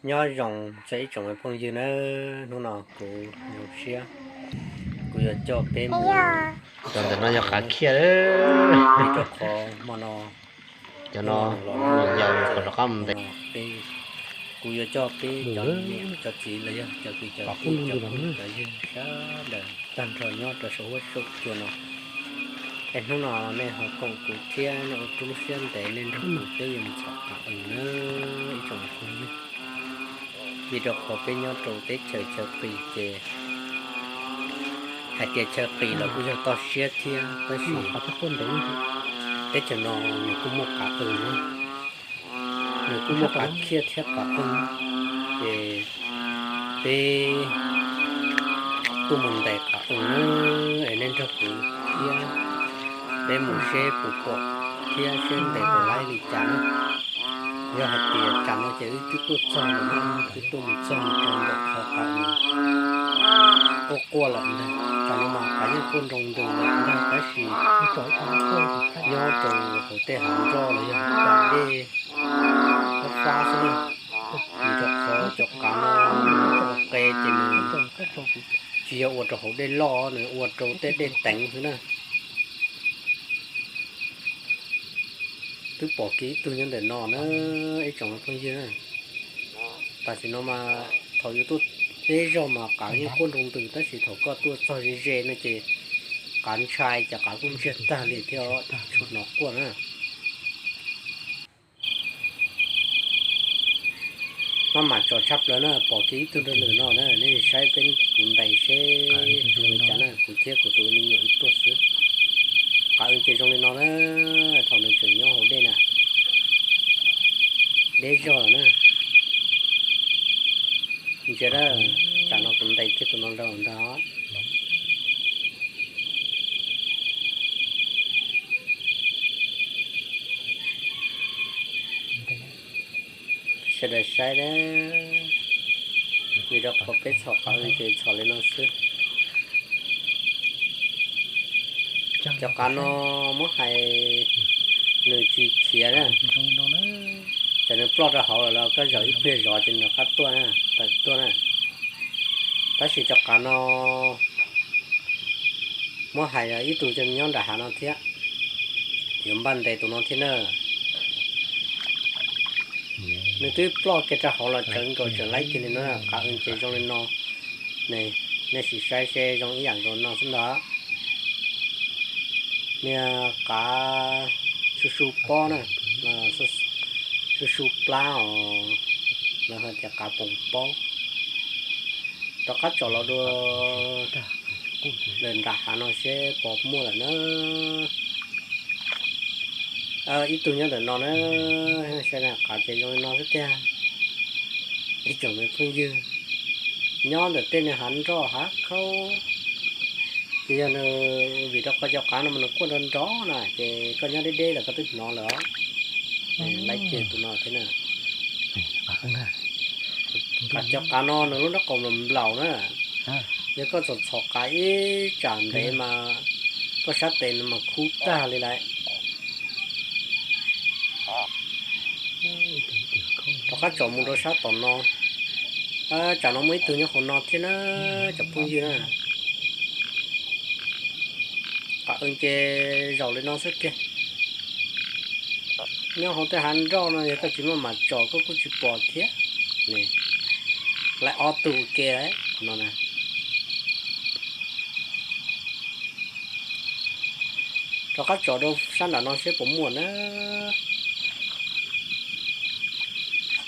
Nyob zoo txog ib tsoom phooj ywg nawb, hnub no kuv zoo siab, kuv yuav coj peb mus, cov ntawm no yog qav khiaj, rau qhov hmo no, cov no los yog kom rov qab mus ntes. Kuv yuav coj peb cov niam cov txiv los yog cov kwv cov tij cov phooj cov ywg sawv daws tag nrho nyob rau saum huab saum cua no. Es hnub no nej ho koom kuv thiab nej ua rub lub siab ntev nej nrog kuv peb yuav mus txhom qav ws nawb ib tsoom phooj ywg. Vim rau qhov peb nyob rau teb chaws chaw qis ces hais tias chaw qis los kuj yog toj siab thiab tab sis teb chaws no nws kuj muaj qav ws na, nws kuj muaj qav khiaj thiab qav ws, ces peb tuaj mus ntes qav ws nawb, es nej nrog kuv thiab peb mus seb puas pom thiab seb ntes puas laib li cas na. Yog hais tias tsam no ces wb twb tuaj txog lawm na, twb tuaj mus txog rau ntawm qhov qav ws quaj quaj lawm ntag. Tsam no mas qav yeej quaj nroo ntws lawm ntag tab sis nyob rau hauv tej hav nroj los yog hav dej fab fab xwb na. Vim rau qhov cov qav no ua qe ces nws tsis yog ua rau hauv dej loj, nws ua rau tej dej teev xwb na. Twb pom kiag ib tug nyob ntawm no na, ib tsoom phooj ywg na. Tam sim no mas thaum yus tuaj deb zog mas qav yeej quaj nroo ntws tab sis thaum koj tuaj txog ze ze no ces qav ntshai ces qav kuj ntsiag tag li thiab, tsuas hnov quaj na. Maj mam tsom tshaj plaws na, pom kiag ib tug nrog ntawm no na, nej saib peb kuv ntes seb zoo li cas na, kuv thiab kuv tus me nyuam wb tuaj xwb. Qav ws ces zoo li no na, thaum nws tseem nyob hauv dej na, deb zog lawm na. Ntsia dab, tsam no kuv ntes kiag tus no rau ntag. Sawv daws saib na, vim rau qhov peb txhom qav ws ces txhom li no xwb. Cov qav no muab hais nws tsis khiav na, ces nws ploj rau hauv lawm los koj zaum ib pliag zov ces nws rov qab tuaj na, tawm tuaj na. Tab sis cov qav no muab hais ib tug nyob nram hav no thiab, yuav npaj ntes tus no thiab na. Nws twb ploj kiag rau hauv los tsawv nkaus tseem laib kiag li no, qav ws ces zoo li no. Nej sim saib seb zoo ib yam nkaus no xwb ntag. Niag qav su su pob na, su su plab os, lawv hais tias qav poom pob. Rov qab tsom los dua lawm nram hav no seb puas muaj lawm na. Ib tug nyob ntawm no na, saib na, qav ces zoo li no xwb tiag. Ib tsoom me phooj ywg, nyob ntawm tej niag hav nroj hav khaub, ces yog nws, vim rau qhov cov qav no mas nws quaj nrov nrov na, ces koj nyob deb deb los koj twb hnov lawm os. Laib kiag tus no thiab na. Cov qav no nws lub nraub qaum nplaum nplaum na, yog koj txhom txhom qav ib tsam ntev mas koj sab tes no mas khub tag li lawm. Rov qab tsom mus rau sab tom no, tsam no muaj ib tug nyob hauv no thiab na, cov phooj ywg na. Qav ws ces zaum li no xwb kiag. Nyob hauv tej hav nroj no yog koj tsis maj mam tsom koj kuj tsis pom thiab. Lawv ob tug ua ke no na. Rov qab tsom rau sab nram no seb puas muaj na.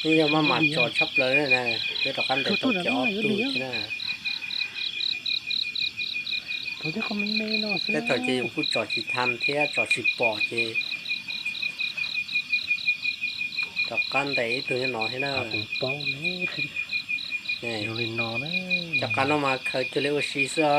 Yeej yog maj mam tsom tshaj plaws na, peb rov qab ntes tau kiag ob tug thiab na. Tej thaum ces yus kuj tsom tsis thaj thiab tsom tsis pom ces rov qab ntes ib tug nyob no thiab na. Cov qav no mas khaws cuag li ua si xwb os.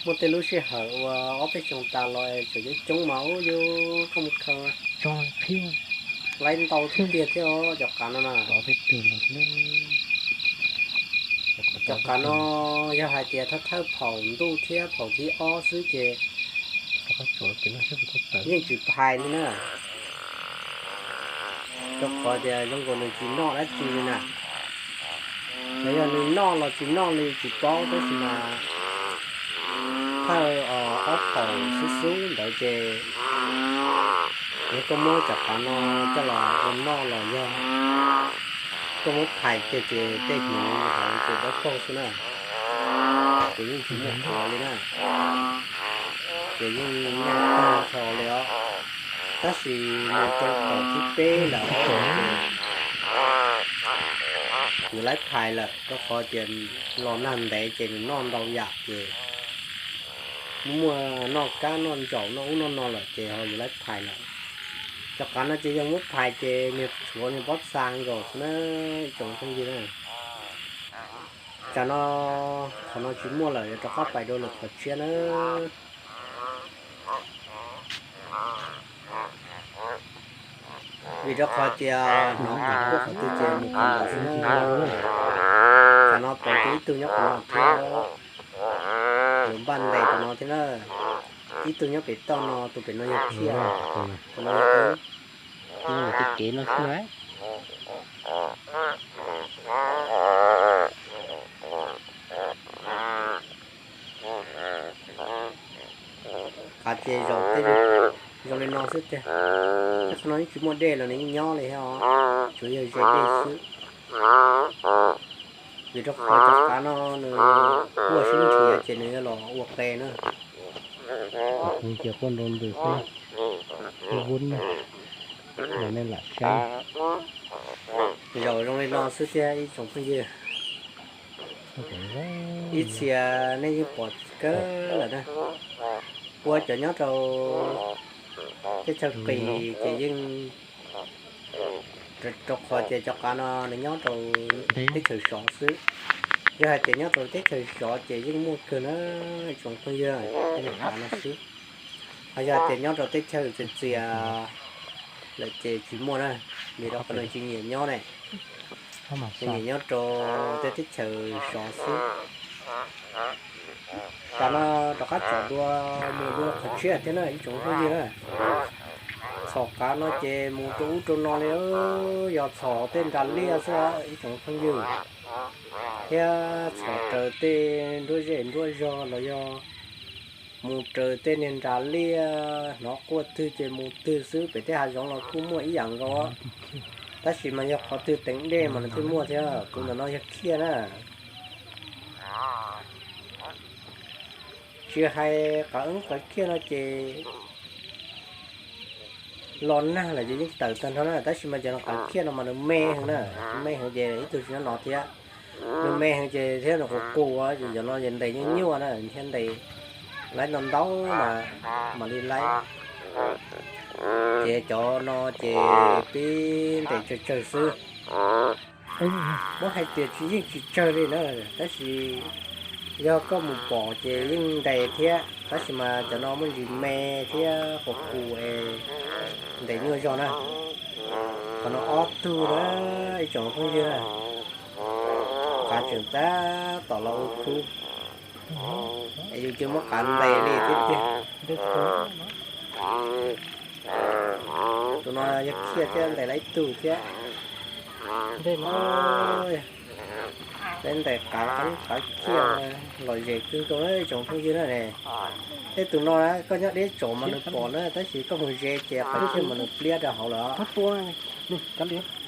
Muaj tej lub sij hawm ua ob peb xyoos tas los tseem coob coob mas ub yus koj mus khaws laib ntau tiag tiag thiab os cov qav no na. Cov qav no yog hais tias thawj thawj phaum ntuj thiab phaum thib ob xwb ces yeej tsis phais li na. Rau qhov tias zoo nkaus nws tsis noj dab tsi li na. Los yog nws noj los tsis noj li tsis paub, tab sis mas thawj ob phaum xub xub ntawd ces yog koj muab cov qav no coj los ua noj los yog koj muab phais kiag ces tej hnyuv hauv ces dawb paug xwb na, ces yeej tsis muaj qhov li na, ces yeej nyaj tag nrho li os. Tab sis mus rau thaum thib peb lawm ces yus laib phais lawm, rau qhov tias los nag ntev ces nws noj ntau yam ces muaj muaj noj kab noj ntsaum noj ub noj no lawm ces ho yus laib phais lawm. Cov qav no ces yog muab phais ces nws tshuav nws pob txha nkaus xwb na, ib tsoom phooj ywg na. Tsam no qhov no tsis muaj lawm, yuav rov qab pais dua lwm qhov tshiab na. Vim rau qhov tias hnov qhov twg ces mus qhov ntawd xwb na. Tsam no pom tias ib tug nyob qhov no thiab, yuav npaj ntes rau no thiab na. Ib tug nyob pem toj no, tus pem no yog Khiaj, tus no yog Eeb, ib ntawm tej kev no xwb na. Qav ces zaum tej zoo li no xwb tiag. Tej qhov no yeej tsis muaj dej los nws yeej nyob li thiab os, tsuas yog ze dej xwb. Vim rau qhov cov qav no nws quaj sib nrhiav ces nws yuav los ua qe na. Ces quaj nroo ntws xwb, vub vub na, los nej lam saib. Zaum zoo li no xwb thiab ib tsoom phooj ywg. Ib txhia nej yeej pom kawg lawm na. Ua cov nyob rau teb chaws qis ces yeej, rau qhov tias cov qav no nws nyob rau teb chaws sov xwb. Yog hais tias nyob rau teb chaws sov ces yeej muaj kawg na, ib tsoom phooj ywg, tej qav no xwb. Ho yog hais tias nyob rau teb chaws txias txias lawm ces tsis muaj na, vim rau qhov nws tsis nyiam nyob ne, nws nyiam nyob rau tej teb chaws sov xwb. Tsam no rov qab tsom dua mus dua qhov tshiab thiab na ib tsoom phooj ywg na. Txhom qav no ces mus rau ub rau no li, yog txhom tej nras liaj xwb ib tsoom phooj ywg, thiab txhom raws tej nruab zej nruab zog los yog mus raws tej niag nras liaj, hnov quaj twg ces mus twg xwb. Pem tej hav zoov los kuj muaj ib yam nkaus, tab sis mas yog qhov twg teev dej mas nws thiaj muaj thiab. Tus ntawm no yog Khiaj na. Tsis hais qav eeb qav khiaj no ces los nag lawm ces yeej tawm tag nrho na, tab sis mas cov qav khiaj no mas nws me heev na, me heev ces ib tug tsis nyob no thiab. Nws me heev ces thiab nws qus qus ces cov no ces ntes nyuaj nyuaj na, thiab ntes laib ntau ntau mas mam li laib. Ces cov no ces pib ntes tsawg tsawg xwb. Muab hais tias tsis yeej tsis tsawg li na, tab sis yog koj mus pom ces yeej ntes thiab, tab sis mas cov no muaj ntsis me thiab qus qus es ntes nyuaj zog na. Qhov no ob tug na, ib tsoom phooj ywg na, qav tseem tab tom los ua khub es yus cia muab qav ntes li thiab tiag. Tus no yog khiaj thiab, ntes lawm ib tug thiab. Peb ntes qav, qav khiaj lom zem kawg nkaus na ib tsoom phooj ywg na ne. Tej tus no koj nyob deb tsom mas nws pom na, tab sis koj mus ze ces qav khiaj mas nws pliab rau hauv lawm.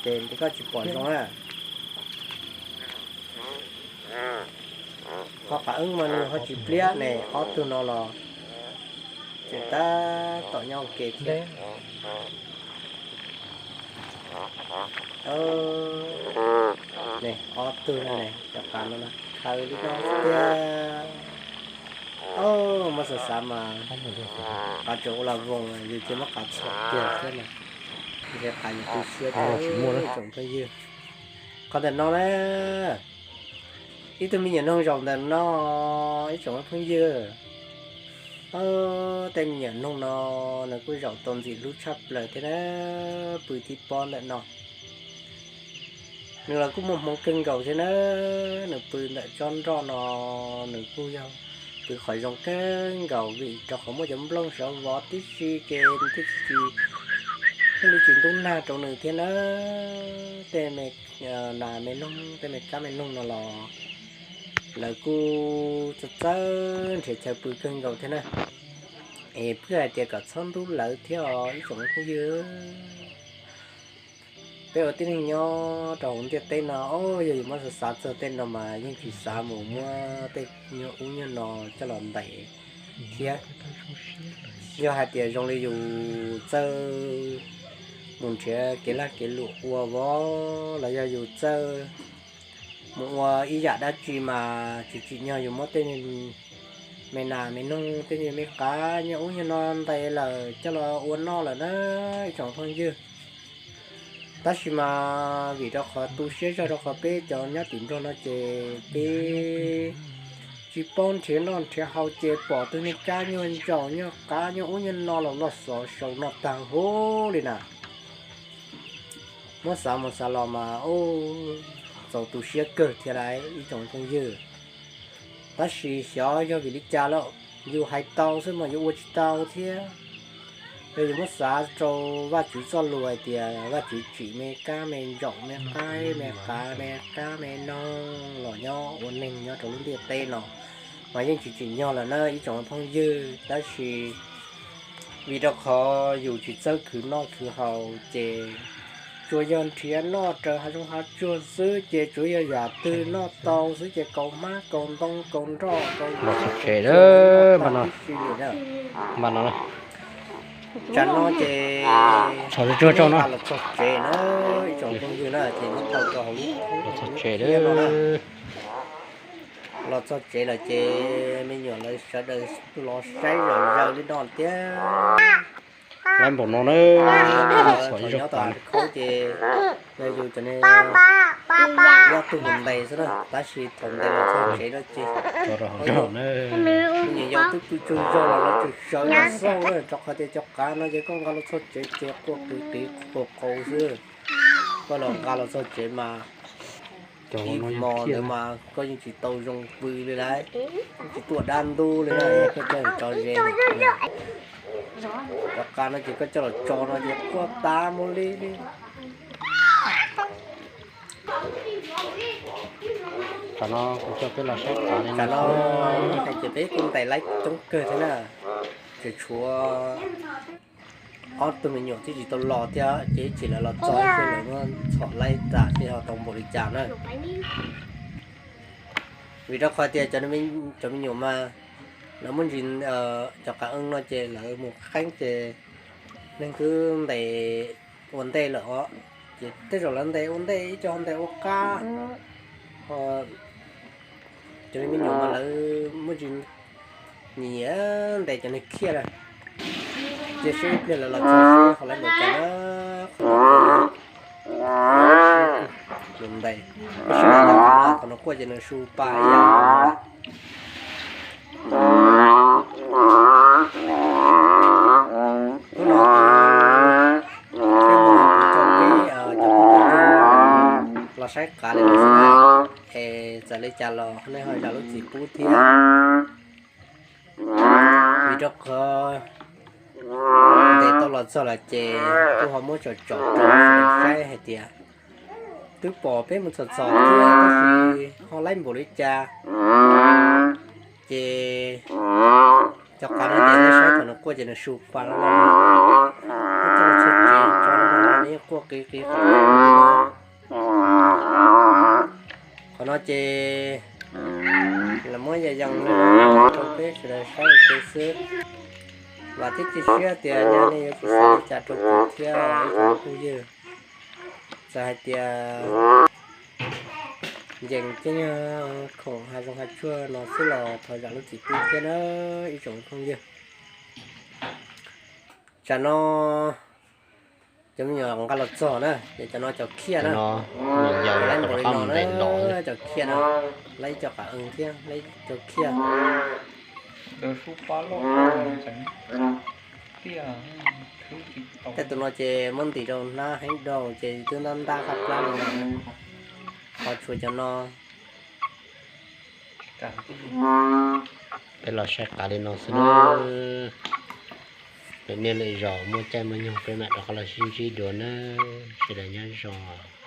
Ces koj tsis pom zoo na. Ho qav eeb mas nws ho tsis pliab ne, ob tug no los tseem tab tom nyob ua ke thiab. Ne, ob tug no ne, cov qav no khaws li no xwb tiag. Muab xav xav mas qav tseem ua las voos, yus cia muab qav txhom kiag thiab na. Ntshe qav yus tu siab thiab tsoom phooj ywg. Qhov ntawm no na, ib tug me nyuam noog zaum ntawm no, ib tsoom phooj ywg. Tej me nyuam noog no nws kuj zaum tau ntxim hlub tshaj plaws thiab na, pw tib pob ntawm no. Nws los kuj muaj hmoov kawg nkaus thiab na, nws pw ntawm tsob nroj no, nws kuj yog pw qhov zoo kawg nkaus vim rau qhov muaj cov nplooj sawv vov tib si ces nws thiaj tsis thiaj li tsis ntub nag rau nws thiab na. Tej me nas me noog, tej me kab me noog no los lawv kuj txawj txawj nrhiav chaw pw kawg nkaus thiab na. Es pheej hais tias kom txhob ntub lawv thiab os ib tsoom phooj ywg. Peb ua tib neeg nyob rau hauv ntiaj teb no, yog yus muab xav xav txog tej no mas yeej tsis xav mus muab tej nyuag ub nyuag no coj los ntes thiab. Yog hais tias zoo li yus txawj mus nrhiav kev lag kev luam ua vov los yog yus txawj mus ua ib yam dab tsi mas tsis tsim nyog yus muab tej me nas me noog, tej me qav nyuag ub nyuag no ntes lawm coj los ua noj lawm na ib tsoom phooj ywg. Tab sis mas vim rau qhov tu siab zog rau qhov peb cov nyob tim Nplog no ces peb tsis paub nrhiav noj nrhiav haus ces pom tus niag kab nyuag ntsaum nyuag qav nyuag ub nyuag no los loj xov sau noj tag huv li na. Muab xav mus xav los mas ub, txaus tu siab kawg thiab lauj ib tsoom phooj ywg. Tab sis xyov yog vim li cas lawm, yus hais tau xwb mas yus ua tsis tau thiab. Yog yus muab xav rau Vajtswv txoj lus hais tias Vajtswv tsim me kab me ntsaum me qaib me qav me kab me noog los nyob ua neeg nyob rau lub ntiaj teb no mas yeej tsis tsim nyog lawm na ib tsoom phooj ywg. Tab sis vim rau qhov yus tsis txawj khwv noj khwv haus ces tsuas yog nrhiav noj raws hav zoov hav tsuag xwb ces tsuas yog yam twg noj tau xwb ces kaus hmab kaus ntoo kaus nroj kaus los txog tsev lawm mas no. Mas no tsam no ces txog tsuag tsuag tso no los txog tsev na ib tsoom phooj ywg na ces nyob tau rau hauv lub los txog tsev lawm. Los txog tsev lawm ces me nyuam lawv sawv daws los saib zom zaws li no thiab. Laib npaum no na, xyov ib zaug tas khaub ces yog yus cov ne nyob tug mus ntes xwb na, tab sis thaum ntes los txog tsev no ces me nyuam yaus twb pw tsaug zog los lawv tseem sawv los xauj na, rau qhov tias cov qav no ces koj nqa los txog tsev ces quaj qis qis qaus qaus xwb. Koj los nqa los txog tsev mas ib hmos ntawd mas koj yeej tsis tau zoo pw li lauj, tsis tuaj dab ntub li na, koj coj tso ze. Cov qav no ces koj coj los tso no ces quaj tas mus li li. Tam no kuv coj peb los saib qav li no, hais tias peb kuj ntais laib coob kawg thiab na, tseem tshuav ob tug me nyuam twb tsis tau los thiab ces ib chim lawv los txog xwb lawv muab txhom laib tas thiaj ho tau npaum li cas na. Vim rau qhov tias cov me nyuam mas lawv muaj ntsis, cov qav eeb no ces lawv mus qeeb ces neeg twb ntes ua ntej lawm os, ces tej zaum lawv ntes ua ntej ib co ho ntes ua qab. Cov me nyuam mas lawv muaj ntsis nyiam ntes cov neeg khiaj na. Cia seb ib pliag lawv los txog seb ho lawv ntes cas na. Qhov no ces ntes, tab sis mas qhov no quaj ces nws su pa ib yam. Hnub no kuv coj peb cov phooj ywg los saib qav li no xwb na, es txawm li cas los nej ho zam lub txim pub thiab. Vim rau qhov ntes tau los txog lawm ces kuj ho muab tsom tsom rau sawv daws saib hais tias twb pom peb mus txhom txhom thiab tab sis ho laib npaum li cas. Ces cov qav no ces nej saib thaum nws quaj ces nws su pa loj loj, muab coj los txog tsev tso no los nws yeej quaj qis qis qis qis li no. Qhov no ces los muab yas yees li no rau peb sawv daws saib ua ke xwb. Vam thiab cia siab tias nej yuav tsis xav li cas rau kuv thiab ib tsoom phooj ywg. Txawm hais tias ncees cov nyuag khoom hav zoov hav tsuag no xwb los thov zam lub txim pub thiab na ib tsoom phooj ywg. Tsam no cov me nyuam nqa los txog na, ces cov no cov khiaj na, laib npaum li no na, cov khiaj na, laib ib co qav eeb thiab laib ib co khiaj. Tej tus no ces muab ntim rau hnab heev dhau ces twb ntab ntab qab plab li no, ho tshuav cov no. Peb los saib qav li no xwb na. Lwm niaj lwm zaus muaj caij muaj nyoog peb mam rov qab los sib ntsib dua nawb, sawv daws nyob zoo.